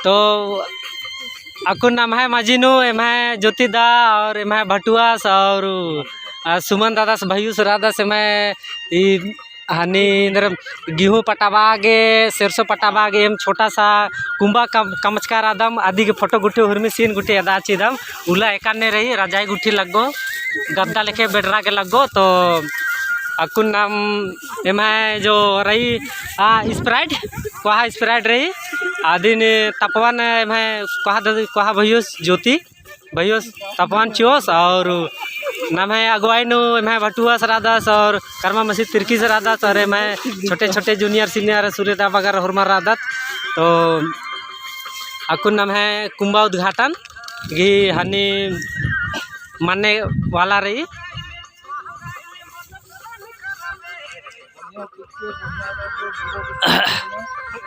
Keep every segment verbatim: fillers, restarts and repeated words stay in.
तो अक्कुन नम्है मझी नू एम्है ज्योति दा और एम्है भटुआस और, आ, सुमन दादास भइयुस रअदस एम्है ई हनी एन्देर गेहूँ पटाबआ गे, सेरसो पटाबआ गे, एम छोटा सा कुम्बा कम-, कमचका रअदम, अदी गे फोटो गुट्ठी उर्मी scene गुट्ठी एदा चिदम, उल्ला एकाने रई, रजाई गुट्ठी लग्गो, गद्दा लेखे बेडरा गे लग्गो, तो अक्कुन नाम एम्है जो रई, आ, Sprite, कोहा Sprite रई, अदिन तपवन एम्है कोहा द-, कोहा भइयोस ज्योति, भइयोस तपवन चिओस और नम्है अगुवाई नू एम्है भटुआस रअदस और करमा मसी तिरकीस रअदस और एम्है छोटे छोटे junior senior सुरेदा बगर होरमर रअदत। तो अक्कुन नम्है कुम्बा उद्घाटन गही हनी मन्ने वाला रई।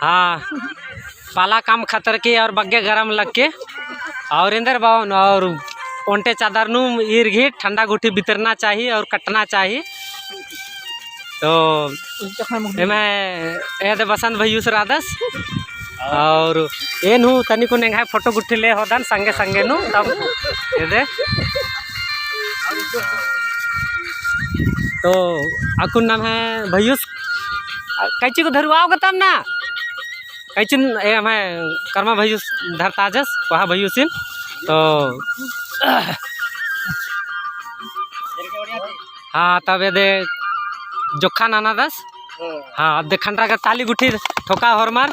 हाँ, पाला कम खतरकी और बग्गे गरम लगके और एन्देर बावन और ओन्टे चादर नू ईर गही ठंडा गुट्ठी बितरना चाही और कटना चाही। तो एम्है एदे बसंत भइयुस रअदस और एन हूँ तनिकुन एंग्है फोटो गुट्ठी ले होदन संगे संगे नू तब एदे। तो अक्कुन नम्है भइयुस कैंची को धरुआओ गे तब ना, कैंचिन एम्है करमा भइयुस धरताजस कोहा भइयुसिन। तो हाँ, तब एदे जोखा ननादस। हाँ, अब दे खंडरा का ताली गुट्ठी ठोका होरमर।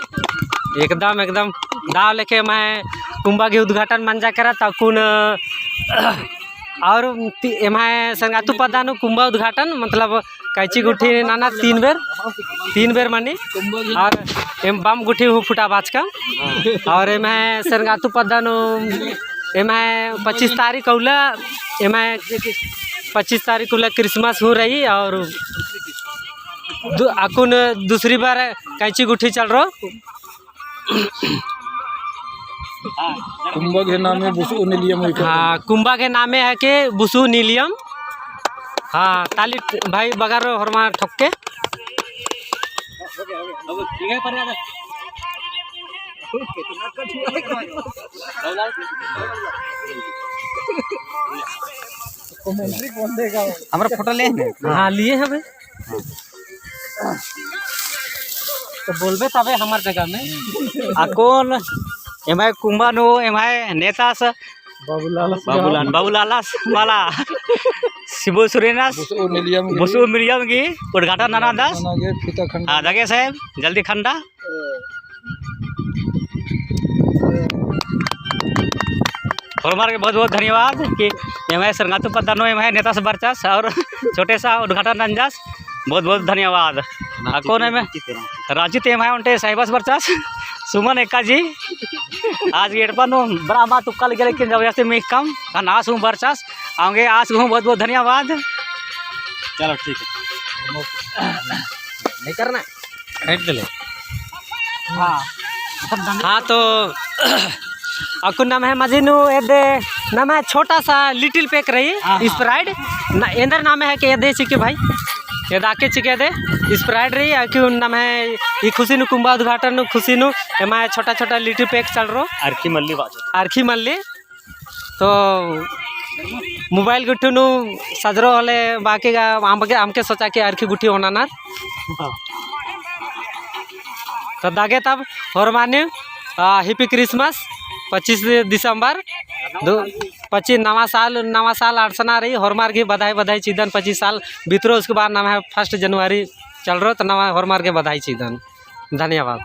एकदम, एकदम दाव लेखे एम्है कुम्बा गही उद्घाटन मंजा केरा, तकुन और ती-, एम्है सरंगातू पद्दा नू कुम्बा उद्घाटन, मतलब, कैंची गुट्ठी नना तीन बेर, तीन बेर मनी, और एम बम गुट्ठी हूँ फुटा बाचका, और एम्है सरंगातू पद्दा नू एम्है पच्चीस तारीख उल्ला, एम्है पच्चीस तारीख उल्ला Christmas हूँ रई, और दु-, अक्कुन दूसरी बार कैंची गुट्ठी चलरो। कुम्बा के नामे बुसु नीलियम है। हाँ, कुम्बा के नामे है के बुसु नीलियम। हाँ, ताली भाई बगर होरमा ठोक के। हमरा फोटो ले हैं? हाँ, लिए हैं भाई। तो बोलबे तबे हमर जगह में। अक्कुन एम्है कुम्बा नू एम्है नेतास बाबूलालस, बाबूलाल, बाबूलालस मला सिबो सुरेनस बुसु नीलियम गही, बुसु नीलियम गही उद्घाटन ननादस। नना गे फीता खंडा। हाँ, दगे साहेब, जल्दी खंडा। होरमर गे बहुत बहुत धन्यवाद कि एम्है सरंगातू पद्दा नू एम्है नेतास बरचस और छोटे सा उद्घाटन नंजस। बहुत बहुत धन्यवाद। अक्कुन एम्है रांची ती एम्है ओन्टे साहिबस बरचस सुमन एक्का जी। आज गे एड़पा नू बड़ा मा तुक्का लगे, लेकिन जबरदस्ती मिक्कम, हाँ, आस हूँ बरचस। अवंगे आस गे हूँ बहुत बहुत धन्यवाद। चलो, ठीक है। नहीं करना। हट ले। हाँ। हाँ, तो अक्कुन नम्है मझी नू एदे नम्है छोटा सा little pack रई, हाँ, हाँ। Sprite। न, एन्देर नामे है के एदे चिके भाई? एदा के चिके एदे? Sprite रई, अक्कुन नम्है ई खुशी नू कुम्बा उद्घाटन नू खुशी नू एम्है छोटा छोटा little pack चलरो। अरखी मल्ली बात। अरखी मल्ली। तो mobile गुट्ठी नू सजरो होले बाकी गा अमके, अमके सोचा कि अरखी गुट्ठी ओनानर। तो दगे तब होरमानिम, आ, Happy Christmas, पच्चीस दिसंबर, दो, पच्चीस नवा साल, नवा साल अंड़सना रई, होरमर गे बधाई, बधाई चिदन पच्चीस साल बितरो, उसके बाद नम्है first जनवरी चलरो, तो नवा होरमर गे बधाई चिदन। धन्यवाद।